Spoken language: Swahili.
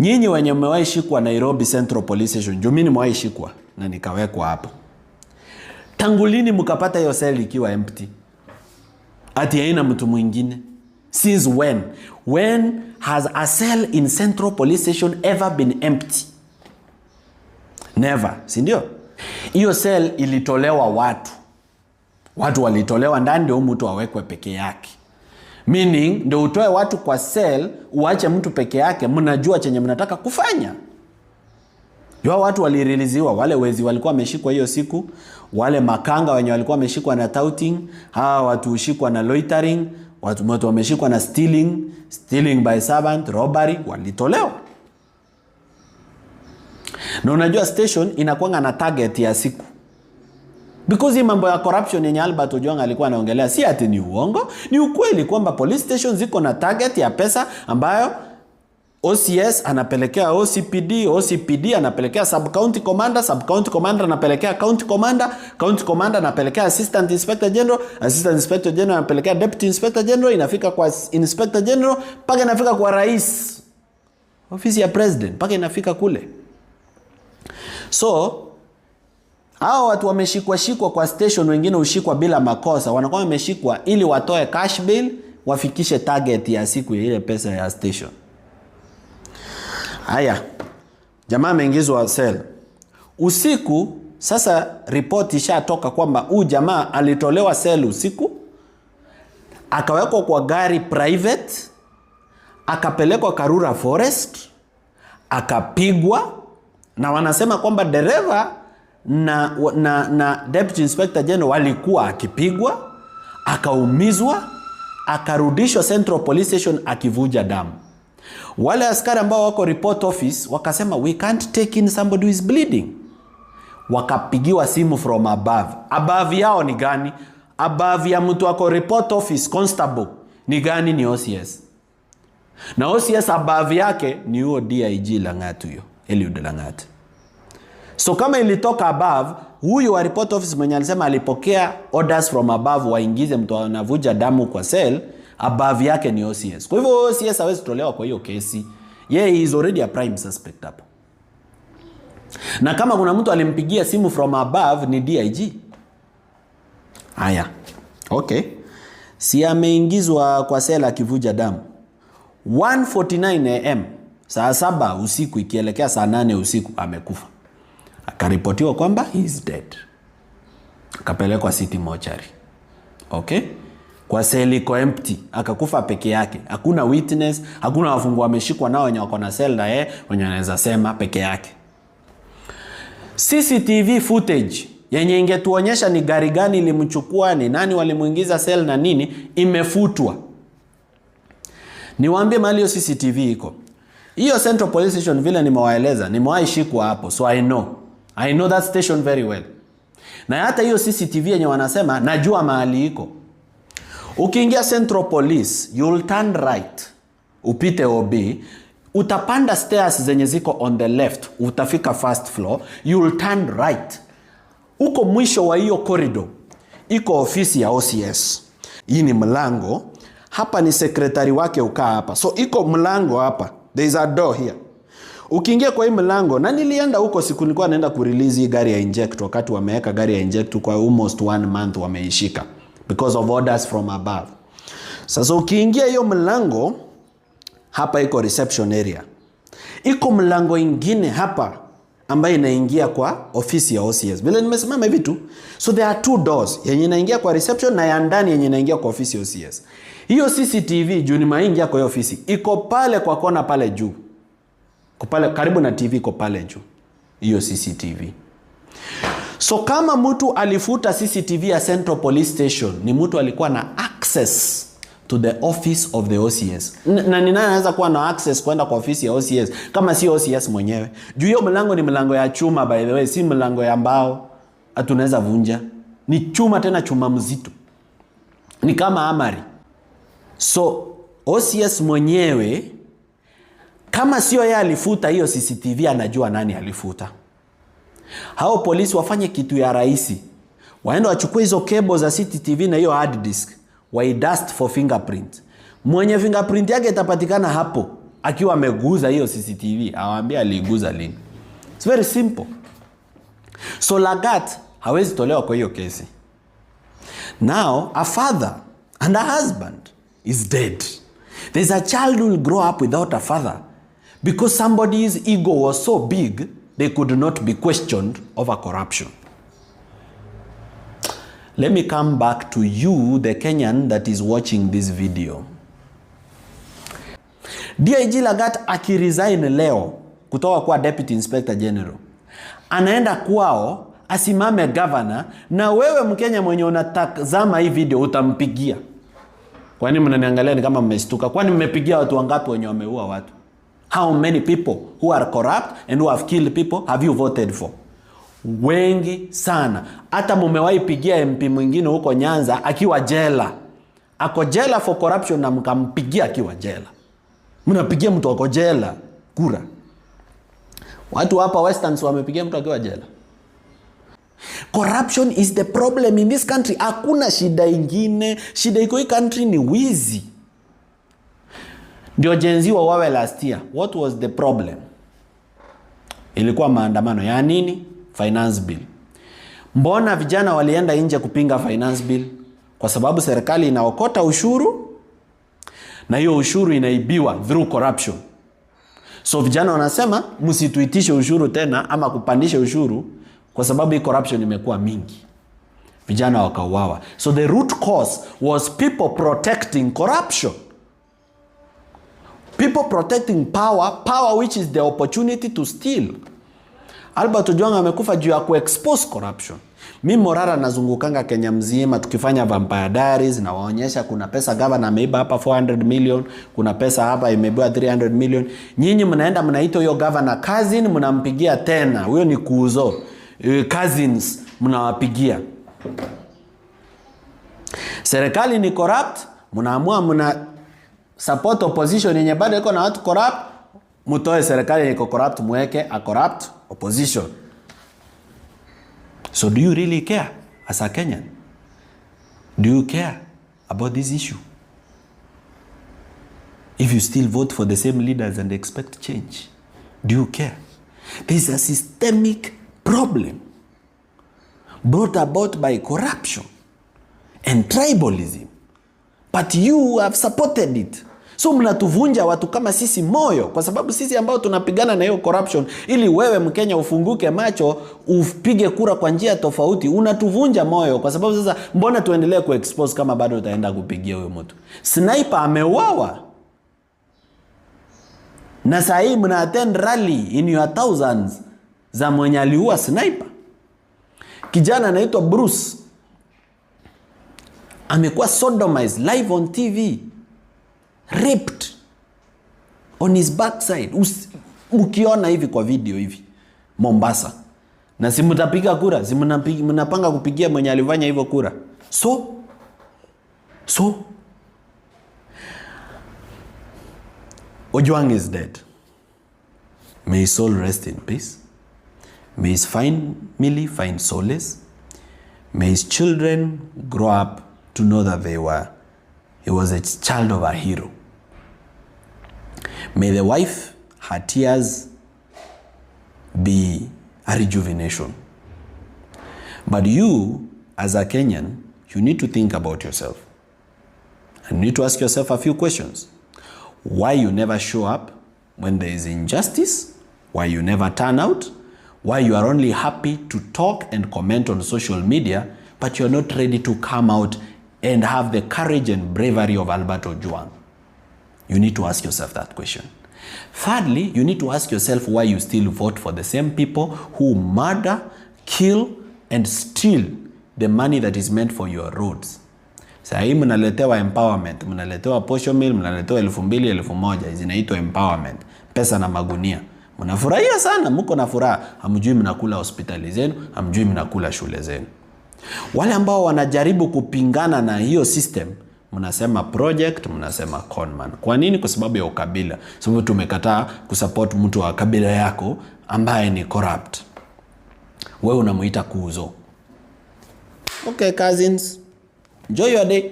Nyinyi wenye mmewahi shikwa Nairobi Central Police Station, juu mimi nimewahi shikwa na nikawekwa hapo. Tangu lini mkapata hiyo cell ikiwa empty? Ati haina mtu mwingine? Since when? When has a cell in Central Police Station ever been empty? Never, si ndio? Hiyo cell ilitolewa watu. Watu walitolewa ndani ndio mtu awekwe peke yake. Meaning ndio utoe watu kwa cell uache mtu peke yake, mnajua chenye mnataka kufanya. Jua watu walireleasiwa, wale wezi walikuwa wameshikwa hiyo siku, wale makanga wenye walikuwa wameshikwa na touting, hawa watu hushikwa na loitering, watu wameshikwa na stealing, stealing by servant, robbery, walitolewa. Na unajua station inakuanga na target ya siku. Because hii mambo ya corruption yenye Albert Ojwang alikuwa anaongelea si ati ni uongo, ni ukweli kwamba police station ziko na target ya pesa ambayo OCS anapelekea OCPD, OCPD anapelekea sub county commander, sub county commander anapelekea county commander, county commander anapelekea assistant inspector general, assistant inspector general anapelekea deputy inspector general, inafika kwa inspector general mpaka inafika kwa rais, ofisi ya president, mpaka inafika kule. So hao watu wameshikwa shikwa kwa station, wengine hushikwa bila makosa, wanakuwa wameshikwa ili watoe cash bail, wafikishe target ya siku ya ile pesa ya station. Haya, jamaa ameingizwa cell usiku. Sasa ripoti ishatoka kwamba huu jamaa alitolewa cell usiku, akawekwa kwa gari private, akapelekwa Karura Forest, akapigwa, na wanasema kwamba dereva na deputy inspector general walikuwa akipigwa, akaumizwa, akarudishwa Central Police Station akivuja damu. Wale askari ambao wako report office wakasema, "We can't take in somebody who is bleeding." Wakapigiwa simu from above. Above yao ni gani? Above ya mtu wako report office constable ni gani? Ni OCS. Na OCS above yake ni huo DIG Langat, huyo Eliud Langat. So kama ilitoka above, huyu wa report office mwenye alisema alipokea orders from above waingize mtu anavuja damu kwa cell, above yake ni OCS. Kwa hivyo OCS hawezi tolewa kwa hiyo kesi. Yeye is already a prime suspect hapo. Na kama kuna mtu alimpigia simu from above ni DIG. Haya. Okay. Si ameingizwa kwa cell akivuja damu. 1:49 am, saa 7 usiku ikielekea saa 8 usiku, amekufa. Akaripotiwa kwamba he is dead. Akapelekwa City Mortuary. Okay? Kwa cell iko empty, akakufa peke yake. Hakuna witness, hakuna wafungwa wameshikwa nao wenye wako na cell na yeye wenye wanaweza sema, peke yake. CCTV footage yenye ingetuonyesha ni gari gani ilimchukua, ni nani walimuingiza cell na nini, imefutwa. Niwaambie mahali hiyo CCTV iko. Hiyo Central Police Station, vile nimewaeleza, nimewahi shikwa hapo, so I know. I know that station very well. Na hata hiyo CCTV yenye wanasema, najua mahali iko. Ukiingia Central Police, you'll turn right. Upite OB, utapanda stairs zenye ziko on the left, utafika first floor, you'll turn right. Uko mwisho wa hiyo corridor iko ofisi ya OCS. Hii ni mlango. Hapa ni secretary wake ukaa hapa. So iko mlango hapa. There is a door here. Ukiingia kwa hii mlango, na nilienda huko siku nilikuwa naenda kurelease hii gari ya inject, wakati wameweka gari ya inject kwa almost one month wameishika because of orders from above. Sasa ukiingia hiyo mlango, hapa iko reception area. Iko mlango ingine hapa ambayo inaingia kwa ofisi ya OCS. Vile nimesimama hivi tu. So there are two doors, yenye inaingia kwa reception na ya ndani yenye inaingia kwa ofisi ya OCS. Hiyo CCTV, juu nimeingia kwa hiyo ofisi, iko pale kwa kona pale juu. Iko pale karibu na TV, iko pale juu. Hiyo CCTV. So kama mtu alifuta CCTV ya Central Police Station, ni mtu alikuwa na access to the office of the OCS. Na ni nani anaweza kuwa na access kwenda kwa ofisi ya OCS kama si OCS mwenyewe? Juu hiyo mlango ni mlango ya chuma, by the way, si mlango ya mbao. Hatunaweza vunja. Ni chuma, tena chuma mzito. Ni kama armory. So OCS mwenyewe, kama sio yeye alifuta hiyo CCTV, anajua nani alifuta. Hao polisi wafanye kitu ya rahisi, waende wachukue hizo cable za CCTV na hiyo hard disk, waidust for fingerprint. Mwenye fingerprint yake itapatikana hapo. akiwa ameguza hiyo CCTV, awaambia aliiguza lini. It's very simple. So Lagat hawezi tolewa kwa hiyo kesi. Now a father and a husband is dead. There's a child who will grow up without a father because somebody's ego was so big they could not be questioned over corruption. Let me come back to you, the Kenyan that is watching this video. DIG Lagat akiresign leo kutoka kwa Deputy Inspector General, anaenda kwao asimame governor, na wewe Mkenya mwenye unatazama hii video utampigia. Kwani mnaniangalia ni kama mmeshtuka? Kwani mmepigia watu wangapi wenye wameua watu? How many people who are corrupt and who have killed people have you voted for? Wengi sana. Hata mumewahi pigia MP mwingine huko Nyanza akiwa jela, ako jela for corruption, na mkampigia akiwa jela. Mnapigia mtu ako jela kura. Watu hapa Westlands wamepigia mtu akiwa jela. Corruption is the problem in this country. Hakuna shida ingine. Shida iko hii country ni wizi. Ndio Gen Z wauawe last year. What was the problem? Ilikuwa maandamano ya nini? Finance bill. Mbona vijana walienda nje kupinga finance bill? Kwa sababu serikali inaokota ushuru na hiyo ushuru inaibiwa through corruption. So vijana wanasema msituitishe ushuru tena ama kupandisha ushuru kwa sababu hii corruption imekuwa mingi. Vijana wakauawa. So the root cause was people protecting corruption. People protecting power, power which is the opportunity to steal. Albert Ojwang amekufa juu ya kuexpose corruption. Mi Morara nazungukanga Kenya mzima tukifanya Vampire Diaries na waonyesha kuna pesa gavana ameiba hapa 400 million, kuna pesa hapa imeibiwa 300 million. Nyinyi mnaenda mnaita huyo gavana cousin, mnampigia tena. Huyo ni kuzo. Cousins mnawapigia. Serikali ni corrupt, mnaamua mna support opposition yenye bado iko na watu corrupt, mtoe serikali yenye iko corrupt, muweke a corrupt opposition. So do you really care as a Kenyan? Do you care about this issue? If you still vote for the same leaders and expect change, do you care? There is a systemic problem brought about by corruption and tribalism, but you have supported it. So mnatuvunja watu kama sisi moyo, kwa sababu sisi ambao tunapigana na hiyo corruption, ili wewe Mkenya ufunguke macho upige kura kwa njia tofauti, unatuvunja moyo kwa sababu sasa, mbona tuendelee kuexpose kama bado utaenda kupigia huyo mtu? Sniper ameuawa na saa hii mna attend rally in your thousands za mwenye aliua sniper. Kijana anaitwa Bruce amekuwa sodomized live on TV, raped on his backside. Ukiona hivi kwa video hivi Mombasa, na si mtapiga kura, si mnapanga kupigia mwenye alifanya hivyo kura? So Ojwang is dead. May his soul rest in peace. May his family find solace. May his children grow up to know that he was a child of a hero. May the wife, her tears be a rejuvenation. But you, as a Kenyan, you need to think about yourself. And you need to ask yourself a few questions. Why you never show up when there is injustice? Why you never turn out? Why you are only happy to talk and comment on social media, but you're not ready to come out and have the courage and bravery of Albert Ojwang? You need to ask yourself that question. Thirdly, you need to ask yourself why you still vote for the same people who murder, kill, and steal the money that is meant for your roads. Saa hii mnaletewa empowerment, mnaletewa posho mill, mnaletewa 2000, 1000, zinaitwa empowerment, pesa na magunia. Mnafurahia sana, mko na furaha, hamjui mnakula hospitali zenu, hamjui mnakula shule zenu. Wale ambao wanajaribu kupingana na hiyo system, mnasema project, mnasema conman. Kwa nini? Kwa sababu ya ukabila. Sababu tumekataa kusupport mtu wa kabila yako ambaye ni corrupt. Wewe unamuita kuzo. Okay cousins, enjoy your day.